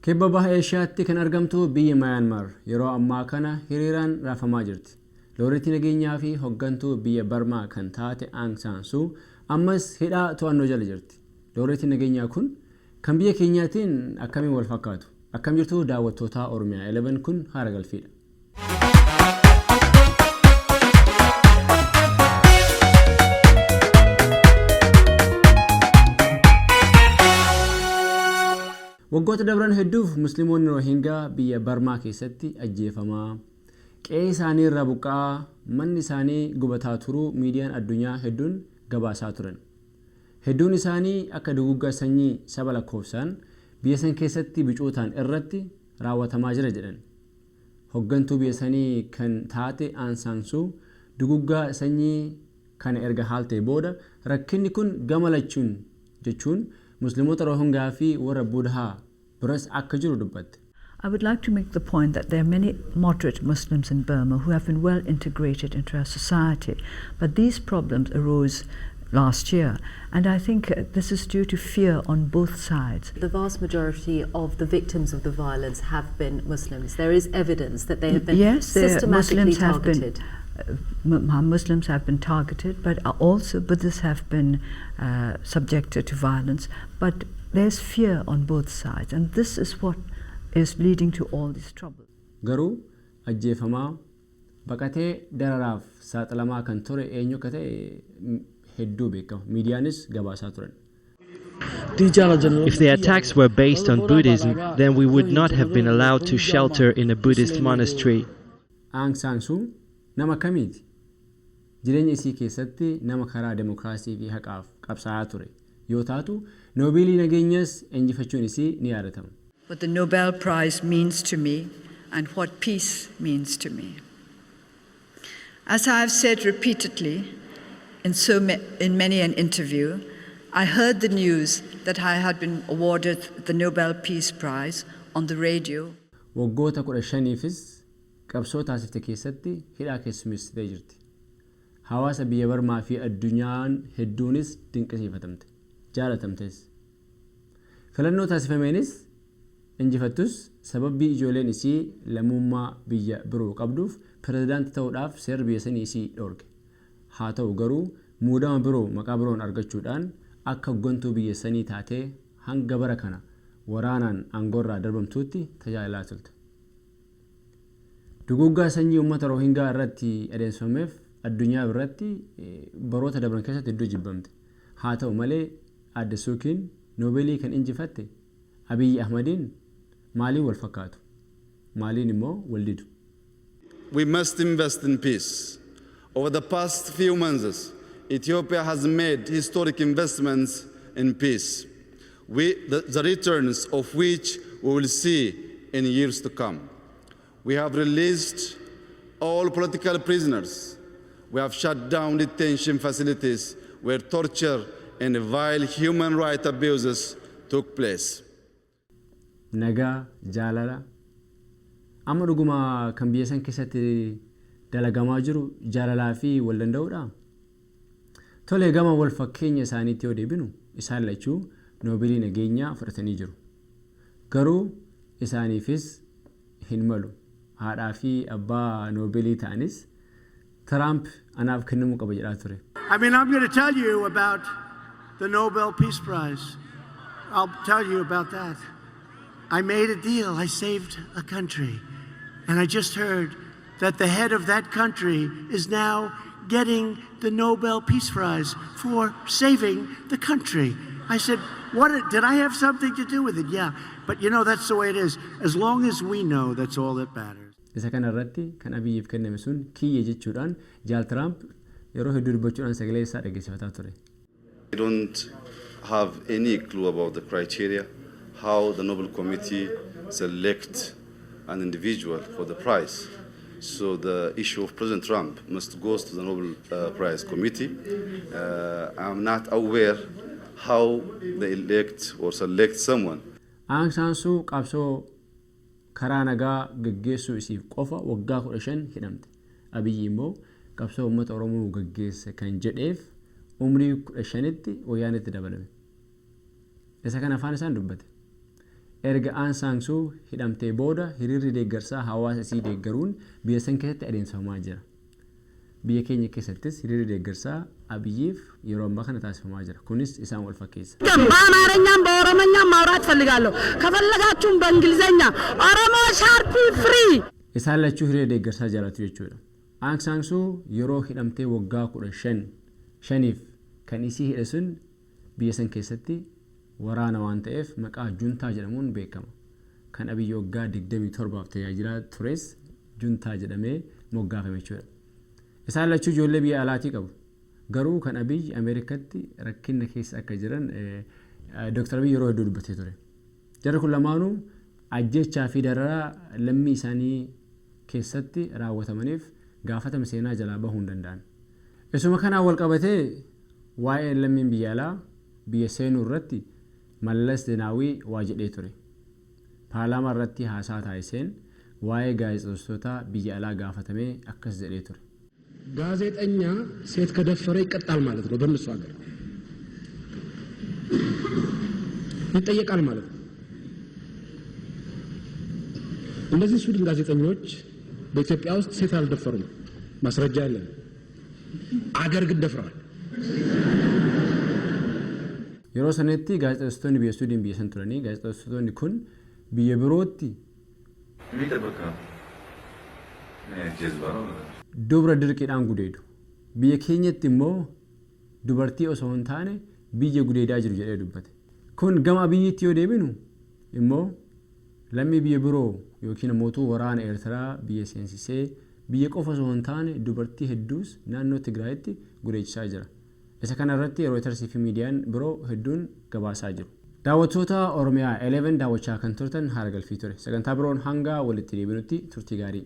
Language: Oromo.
Kibba Baha Eeshiyaatti kan argamtu biyyi Mayaanmaar yeroo ammaa kana hiriiraan raafamaa jirti. Looreetii nageenyaa fi hoggantuu biyya Barmaa kan taate Aang Saan Suu ammas hidhaa to'annoo jala jirti. Looreetiin nageenyaa kun kan biyya keenyaatiin akkamiin wal fakkaatu? Akkam jirtu daawwattootaa Oromiyaa 11, kun haara galfiidha. Waggoota dabran hedduuf Muslimoonni Rohingaa biyya Barmaa keessatti ajjeefamaa, qe'ee isaanii irraa buqqa'aa, manni isaanii gubataa turuu miidiyaan addunyaa hedduun gabaasaa turan. Hedduun isaanii akka duguuggaa sanyii saba lakkoofsaan biyya san keessatti bicuu ta'an irratti raawwatamaa jira jedhan. Hoggantuu biyya sanii kan taate Aan Saan Suu duguggaa sanyii kana erga haaltee booda rakkinni kun gama lachuun jechuun Muslimoota Rohingaa fi warra Budhaa biras akka jiru dubbatte. I would like to make the point that there are many moderate Muslims in Burma who have been well integrated into our society, but these problems arose last year, and I think this is due to fear on both sides. The vast majority of the victims of the violence have been Muslims. There is evidence that they have been Yes, systematically Muslims have been targeted. Muslims have been targeted, but also Buddhists have been subjected to violence. But there's fear on both sides, and this is what is leading to all this trouble. Garuu ajjeefamaa, baqatee dararaaf saaxilamaa kan ture eenyu akka ta'e hedduu beekama. Miidiyaanis gabaasaa turan. If the attacks were based on Buddhism, then we would not have been allowed to shelter in a Buddhist monastery. Aung San Suu nama akkamiiti? Jireenya isii keessatti nama karaa demokiraasii fi haqaaf qabsaa'aa ture yoo taatu, Noobeelii nageenyas injifachuun isii ni yaadatama. What the Nobel Prize means to me and what peace means to me. As I have said repeatedly in many an interview, I heard the news that I had been awarded the Nobel Peace Prize on the radio. Waggoota 15f qabsoo taasifte keessatti hidhaa keessummeessitee jirti. Hawaasa biyya Barmaa fi addunyaan hedduunis dinqisiifatamte. Jaalatamtes. Filannoo taasifameenis injifattus, sababii ijoolleen isii lammummaa biyya biroo qabduuf pirezidaantii ta'uudhaaf seerri biyya sanii isii dhoorge. Haa ta'u garuu, muudama biroo maqaa biroon argachuudhaan akka hoggantuu biyya sanii taatee hanga bara kana waraanaan aangoorraa darbamtuutti tajaajilaa turte. Duguuggaa sanyii uummata Rohingaa irratti adeemsifameef addunyaa biratti baroota dabran keessatti hedduu jibbamte. Haa ta'u malee, aadde Suukiin Noobeelii kan injifatte Abiyyi Ahmadiin maaliin wal fakkaatu? Maaliin immoo wal didu? We must invest in peace. Over the past few months, Ethiopia has made historic investments in peace, the returns of which we will see in years to come. We have released all political prisoners. We have shut down detention facilities where torture and vile human rights abuses took place. Nagaa, jaalala. Amma dhuguma kan biyya san keessatti dalagamaa jiru jaalalaa fi wal danda'uudha? Tole, gama wal fakkeenya isaaniitti yoo deebinu, isaan lachuu Noobeelii nageenyaa fudhatanii jiru. Garuu isaaniifis hin malu. Haadhaa fi abbaa Noobeelii ta'anis Tiraamp anaaf kennamuu qaba jedhaa ture. I mean, I'm going to tell you about the Nobel Peace Prize. I'll tell you about that. I made a deal. I saved a country. And I just heard that the head of that country is now getting the Nobel Peace Prize for saving the country. I said, "What? Did I have something to do with it?" Yeah. But that's the way it is. As long as we know, that's all that matters. Isa kana irratti kan Abiyyiif kenname sun kiyya jechuudhaan Jaal Tiraamp yeroo hedduu dubbachuudhaan sagalee isaa dhageessifataa ture. I don't have any clue about the criteria, how the Nobel Committee select an individual for the prize. So the issue of President Trump must go to the Nobel Prize Committee. I'm not aware how they elect or select someone. Aung San Suu qabsoo karaa nagaa gaggeessuu isiif qofa waggaa 15 hidhamte. Abiyyi immoo qabsoo uummata Oromoo gaggeesse kan jedheef umrii 15tti wayyaanetti dabalame. Isa kana afaan isaan dubbate. Erga Aung San Suu hidhamtee booda hiriirri deeggarsaa hawaasa isii deeggaruun biyya san keessatti adeemsifamaa jira. Biyya keenya keessattis hiriirri deeggarsaa Abiyyiif yeroo ammaa kana taasifamaa jira. Kunis isaan wal fakkeessa. በአማርኛም በኦሮመኛም ማውራት ፈልጋለሁ። ከፈለጋችሁም በእንግሊዘኛ። Oromo shall be free. Isaan lachuu hiriira deeggarsaa jaalatu jechuudha. Aung San Suu yeroo hidhamtee waggaa 15 shaniif kan isii hidhe sun biyya san keessatti waraana waan ta'eef maqaa juntaa jedhamuun beekama. Kan Abiyyi waggaa 27f tajaajilaa tures juntaa jedhamee moggaafame jechuudha. Isaan lachuu ijoollee biyya alaatii qabu. Garuu kan Abiyyi Ameerikaatti rakkina keessa akka jiran Dr. Abiyyi yeroo hedduu dubbatee ture. Jarri kun lamaanuu ajjechaa fi dararaa lammii isaanii keessatti raawwatamaniif gaafatama seenaa jalaa bahuu hin danda'an. Isuma kanaan wal qabatee waa'ee lammiin biyya alaa biyya seenuu irratti Mallas Zeenaawii waa jedhee ture. Paarlaamaa irratti haasaa taasiseen waa'ee gaazexeessitoota biyya alaa gaafatamee akkas jedhee ture. ጋዜጠኛ ሴት ከደፈረ ይቀጣል ማለት ነው። በእነሱ ሀገር ይጠየቃል ማለት ነው። እነዚህ ስዊድን ጋዜጠኞች በኢትዮጵያ ውስጥ ሴት አልደፈሩም፣ ማስረጃ የለም። አገር ግን ደፍረዋል። Yeroo sanatti gaazexeessitoonni biyya Suudin biyya san turanii gaazexeessitoonni kun biyya birootti የሚጠበቅ ነው። ጀዝባ ነው። dubra dirqiidhaan gudeedu. Biyya keenyatti immoo dubartii osoo hin taane biyya gudeedaa jiru jedhee dubbate. Kun gama Abiyyiitti yoo deebinu immoo lammii biyya biroo yookiin immoo waraana Eertiraa biyya seensisee biyya qofa osoo hin taane dubartii hedduus naannoo Tigraayitti gudeechisaa jira. Isa kana irratti Reutersii fi miidiyaan biroo hedduun gabaasaa jiru. Daawwattoota Oromiyaa 11 daawwachaa kan turtan haara galfii ture. Sagantaa biroon hanga walitti deebinutti turtii gaarii.